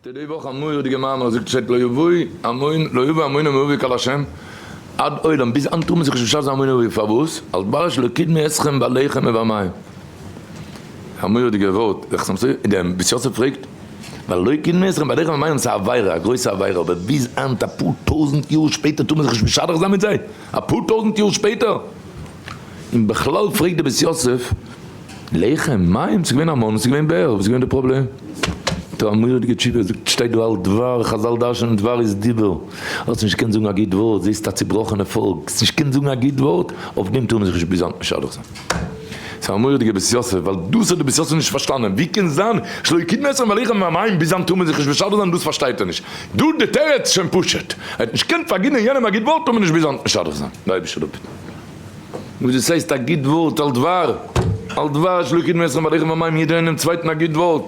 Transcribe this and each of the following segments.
שטייט די וואך א מורא'דיגע מאמר זאגט שטייט לא יבוא עמון לא יבוא עמון ומואבי קהל השם עד עולם ביז היינט טאר מען זיך נישט משדך זיין עמון ומואבי פארוואס על דבר שלא קדמו אתכם בלחם ובמים א מורא'דיגע ווארט דער חתם סופר דער בית יוסף פרעגט ווייל לא קדמו אתכם בלחם ובמים איז א עבירה א גרויסע עבירה אבער ביז היינט אפאר טויזענט יאר שפעטער טאר מען זיך נישט משדך זיין מיט זיי אפאר טויזענט יאר שפעטער און בכלל פרעגט דער בית יוסף לחם, מים, ס'איז געווען א מן, ס'איז געווען באר, וואס איז געווען די פראבלעם? האט ער א מורא'דיגע תשובה, זאגט שטייט דא על דבר, חזל דרש'נען דבר איז דיבור, האסט נישט געקענט זאגן א גוט ווארט, זעסט א צובראכענע פאלק, האסט נישט געקענט זאגן א גוט ווארט, אויף דעם טאר מען זיך נישט ביז היינט משדך זיין. ס'איז א מורא'דיגע בית יוסף, ווייל דאס האט די בית יוסף נישט פארשטאנען, ווי קען זיין שלא יקדמו אתכם בלחם ובמים, ביז היינט טאר מען זיך נישט משדך זיין, דאס פארשטייט ער נישט. דא די תירוץ שוין פשוט, ער האט נישט געקענט פארגינען יענעם א גוט ווארט טאר מען נישט ביז היינט משדך זיין, די אייבישטער זאל אפהיטן. וואס דאס הייסט א גוט ווארט על דבר, על דבר שלא יקדמו אתכם בלחם ובמים יעדער איינעם צווייטן א גוט ווארט.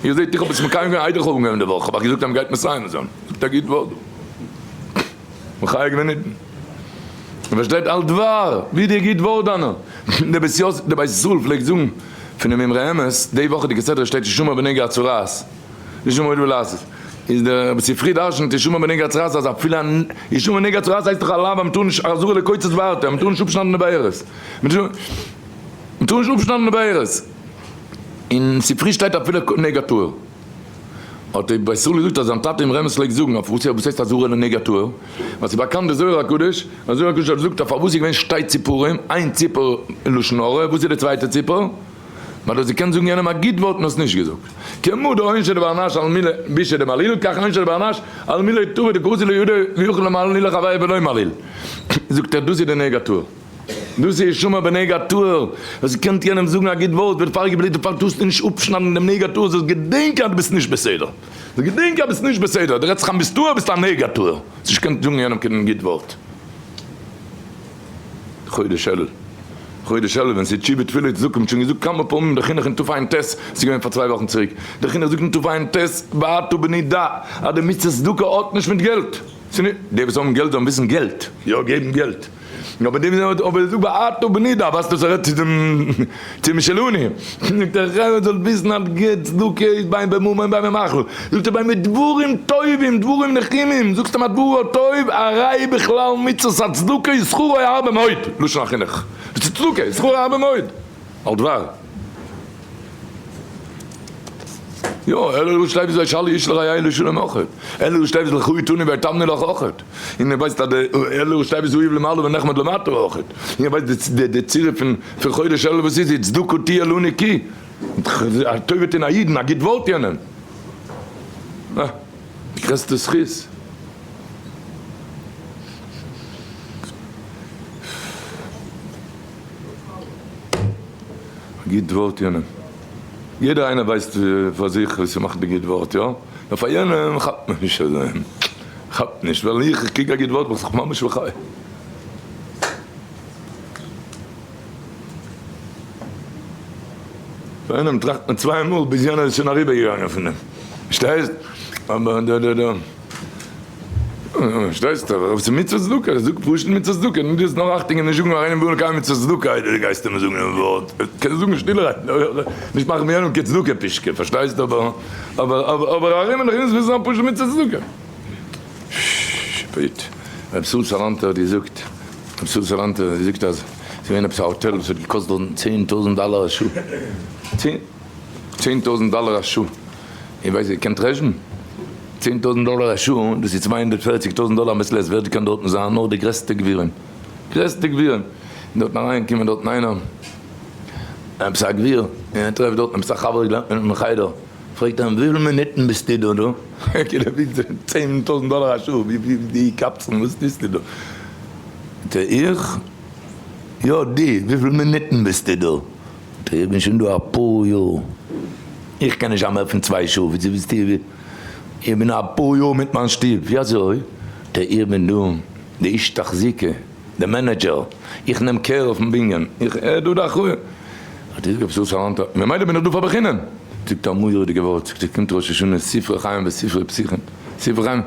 איר זעט איך האב עס מקיים געווען איידער איך האב אנגעהויבן די וואך האב איך געזאגט אז מ'גייט מסיים זיין, זאגט א גוט ווארט דא. מחיה געווען אידן. מ'פארשטייט על דבר, ווי די גוט ווארט דיינער. דער בית יוסף, דער בית ישראל פלעגט זאגן פונעם אמרי אמת, די וואכעדיגע סדרה שטייט הישמר בנגע הצרעת. הישמר מאוד ולעשות. איז דער רבי ספרי דרשנ'ט הישמר בנגע הצרעת אז אפילו א הישמר בנגע הצרעת הייסט דאך א לאו אז מ'טאר נישט אזהרה לקוצץ בארטה אז מ'טאר נישט אפשניידן די בארות. מ'טאר נישט אפשניידן די בארות. אין ספרי שטייט אפילו נגע טהור. האט דער בית ישראל געזאגט אז זיין טאטע אמרי אמת פלעגט זאגן אויף וואס הייסט אזהרה לנגע טהור? ווייל ס'איז באקאנט די זוהר הקדוש, אז זוהר הקדוש האט געזאגט אז פארוואס איז געווען שתי ציפורים, איין ציפור לשון הרע, וואס איז די צווייטע ציפור? ווייל דו האסט געקענט זאגן יענעם א גוט ווארט און האסט נישט געזאגט. כמו דעונשא דבר נש על מילי בישא דמליל, כך עונשא דבר נש על מילי טובא דקאתי לידו ויכול למעליל לחבירו ולא מעליל. זאגט ער דאס איז די נגע טהור. דאס איז הישמר בנגע טהור. האסט געקענט יענעם זאגן א גוט ווארט ווערט פארגעבליט דערפאר טארסטו נישט אפשניידן דעם נגע טהור זאלסט געדענקען אז דו ביסט נישט בסדר. זאלסט געדענקען אז ביסט נישט בסדר. דו רעדסט זיך איין ביסט טהור ביסט א נגע טהור. האסט נישט געקענט זאגן יענעם קיין גוט ווארט. חודש אלול, חודש אלול ווען ס'איז תשובה תפילה וצדקה, מ'האט שוין געזאגט כמה פעמים די חינוך אין תע"ט, ס'איז געווען פאר צוויי וואכן צוריק, די חינוך זאגט אין תע"ט ואתה בני דע אז די מצות צדקה האט נישט מיט געלט, ס'איז נישט, די וואס האבן געלט זאלן וויסן געלט, יא געבן געלט, אבער די וואס אבער זאג ואתה בני דע ווייסט וואס ער רעדט צו דעם צו משלנו, זאגט ער חברה זאלט וויסן אז געלט צדקה איז בין בממון בין במחלה, זאגט ער בין בדברים טובים דברים נחומים, זאגסט אים א דבר טוב הרי בכלל מצות הצדקה איז שכרו הרבה מאוד, לשון החינוך, דאס איז צדקה, שכרו הרבה מאוד, על דבר. יא, אלא ראשי תיבות וישאלו איש לרעהו לשלום אויכעט, אלא ראשי תיבות לכו אתנו ויתבנו לך אויכעט, און איר ווייסט אז די אלא ראשי תיבות אהוב למעלה ונחמד למטה אויכעט, און איר ווייסט די צירוף פון חודש אלול וואס איז צדקה תהיה לנו כי, א טובה טון א אידן, א גוט ווארט יענעם. אה, די גרעסטע זכות. א גוט ווארט יענעם. יעדער איינער ווייסט פאר זיך וואס ס'מאכט די גוט ווארט, יא? נאר פאר יענעם כאפט מען נישט אזוי. כאפט נישט, ווייל איך קריג א גוט ווארט בין איך זיך ממש מחיה. פאר איינעם טראכט מען צוויי מאל ביז יענער איז שוין אריבער געגאנגען פון דעם, פארשטייסט? אבער דא דא דא פארשטייסט? אבער אויב ס'איז מצוות צדקה, זאג פשוט מצוות צדקה, נו דו האסט נאר אכטונג און נישט זאגן אריין אין ווארט קיין מצוות צדקה איידער דו גייסט אים זאגן דעם ווארט, קענסט זאגן שטילערהייט, נישט מאכן פון יענעם קיין צדקה פישקע, פארשטייסט? אבער אבער אבער ארום און ארום מוז זיין פשוט מצוות צדקה. שפעט, רב ישראל סאלאנטער האט געזאגט. רב ישראל סאלאנטער האט געזאגט אז ס'איז געווען עפעס א האטעל וואס האט געקאסט דארטן 10,000 דאלער א שעה. 10,000 דאלער א שעה. איר ווייסט איר קענט חשבון? 10,000 דאלער א שעה דאס איז 240,000 דאלער א מעת לעת ווער קען דארטן זיין נאר די גרעסטע גבירים. גרעסטע גבירים. און דארטן אריין געקומען דארטן איינער עפעס א גביר און ער טרעפט דארטן עפעס א חבר געלערנט מיט אים אין חדר. פרעגט ער אים וויפיל מינוטן ביסטו דא דא? כאילו ווי 10,000 דאלער א שעה, ווי די קבצן וואס טוסטו דא? זאגט ער איך? יא דו, וויפיל מינוטן ביסטו דא? זאגט ער איך בין שוין דא אפאר יאר, איך קען נישט זיין מער פון צוויי שעה, וויאזוי ביסטו? איך בין אפאר יאר מיט מיין שטוב, ווי אזוי? זאגט ער איך בין דא די איש תחזוקה. די מענעדזשער, איך נעם care אויפן בנין, איך ער דא די אחראי. האט ער געזאגט רבי ישראל סאלאנטער, ממילא בין איך דא פאר בחינם. זאגט ער א מורא'דיגע ווארט, זאגט ער קומט ראש השנה ספרי חיים וספרי פתיחים, ספרי חיים,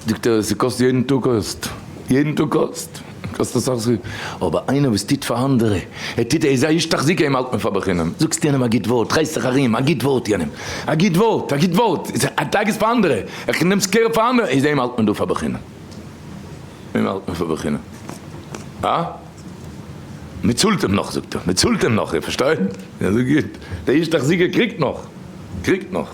זאגט ער ס'קאסט יעדן טאג קאסט, יעדן טאג קאסט. קאסט אסאך זכותים, אבער איינער וואס טוט פאר אנדערע, ער טוט, ער איז א איש תחזוקה, אים האלט מען פאר בחינם, זאגסט יענעם א גוט ווארט, דרייסט זיך ארום, א גוט ווארט יענעם, א גוט ווארט, א גוט ווארט, א דאגות פאר אנדערע, איך נעם care פאר אנדערע, איז אים האלט מען דא פאר בחינם, אים האלט מען פאר בחינם, אה? מען צאלט אים נאך זאגט ער, מען צאלט אים נאך, איר פארשטייט? אזוי גוט, דער איש תחזוקה קריגט נאך, קריגט נאך.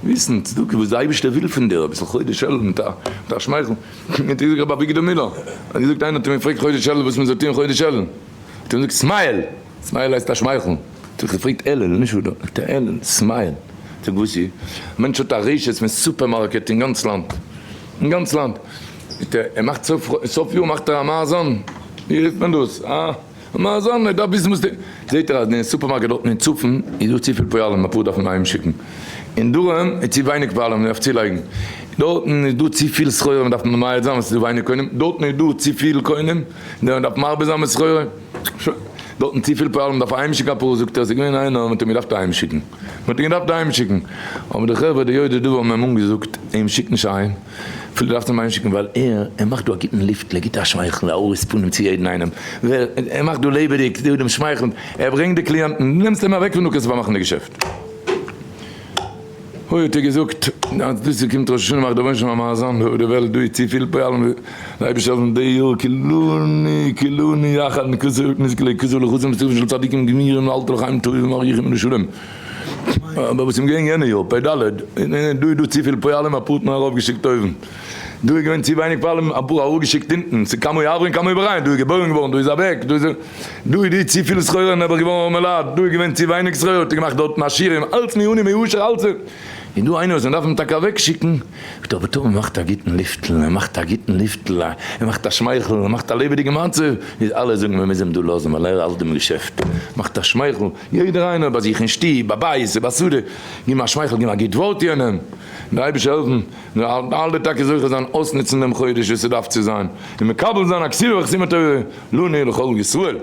וויסן צדקה וואס די אייבערשטער וויל פון דיר, אביסל חודש אלול מיט א מיט א שמייכל, האט געזאגט רבי אביגדור מילער, האט געזאגט איינער האט אים געפרעגט חודש אלול וואס מען זאל טון חודש אלול, האט ער געזאגט smile, smile הייסט א שמייכל, האט ער געפרעגט אלול נישט אדר, זאגט ער אלול, smile, זאגט וואס איז, א מענטש האט א רשת פון סופערמארקעט אין גאנץ לאנד, אין גאנץ לאנד, זאגט ער, ער מאכט סוף סוף יאר מאכט ער א מאזאן, ווי רופט מען דאס? א מאזאן, ער דארף וויסן וואס די, זעט ער אז אין סופערמארקעט דארטן אין צפון איז דא צופיל פועלים אפאר דארף מען אהיים שיקן, אין דרום איז צו ווייניג פועלים מען דארף צולייגן, דארטן איז דא צופיל סחורה מען דארף ממעט זיין ווייל ס'איז דא ווייניג קונים, דארטן איז דא צופיל קונים מען דארף מרבה זיין מיט סחורה, שוין, דארטן צופיל פועלים מען דארף אהיים שיקן אפאר, זאגט ער ס'איז געווען איינער מען האט אים געדארפט אהיים שיקן, מען האט אים געדארפט אהיים שיקן, אבער די חברה די יודעי דבר האבן אים אנגעזאגט אים שיק נישט אהיים, אפילו דארפסט אים אהיימשיקן ווייל ער ער מאכט דא א גוטן לופטל, ער גיבט א שמייכל, א הארת פנים צו יעדן איינעם, ווער ער מאכט דא לעבעדיג, די עולם שמייכלט, ער ברענגט די קליענטן, דו נעמסט אים אוועק פון דא קענסטו פארמאכן די געשעפט. אוי האט ער געזאגט אז דאס איז קומט ראש השנה מאכט דער רבונו של עולם א מאזן אויף די וועלט דא איז צופיל פועלים, די אייבערשטער העלפן די יאר כולנו כולנו יחד נזכה לכתוב לחתום בספרן של צדיקים גמורים לאלתר לחיים טובים ארוכים ולשלום. אבער וואס איז געווען יענע יאר פ ד, דא איז דא צופיל פועלים אפאר האט מען ארויף געשיקט אויבן, דא איז געווען צו ווייניג פועלים אפאר ארויף געשיקט אונטן, ס'איז כמה יעברון כמה יבריין, דא איז געבוירן געווארן דא איז אוועק, דא איז דא איז דא צופיל סחורה נעבעך געווארן ארמעלאד, דא איז געווען צו ווייניג סחורה האט ער געמאכט דארטן עשירים, אלץ מעוני מעושר אלץ איז דא איינער וואס מען דארף אים טאקע אוועק שיקן, זאגט ער אבער טאמער מאכט א גוטן לופטל, ער מאכט א גוטן לופטל, ער מאכט א שמייכל, ער מאכט א לעבעדיגע מצב, איז אלע זאגן מען מוז אים דא לאזן ווייל ער האלט דעם געשעפט, מאכט א שמייכל, יעדער איינער ביי זיך אין שטוב, בבית ובשדה, גיב אים א שמייכל, גיב א גוט ווארט יענעם, דער אייבערשטער העלפן זאלן אלע טאקע זוכה זיין אויסנוצן דעם חודש ווי ס'דארף צו זיין, און מקבל זיין א כתיבה וחתימה טובה לנו ולכל ישראל.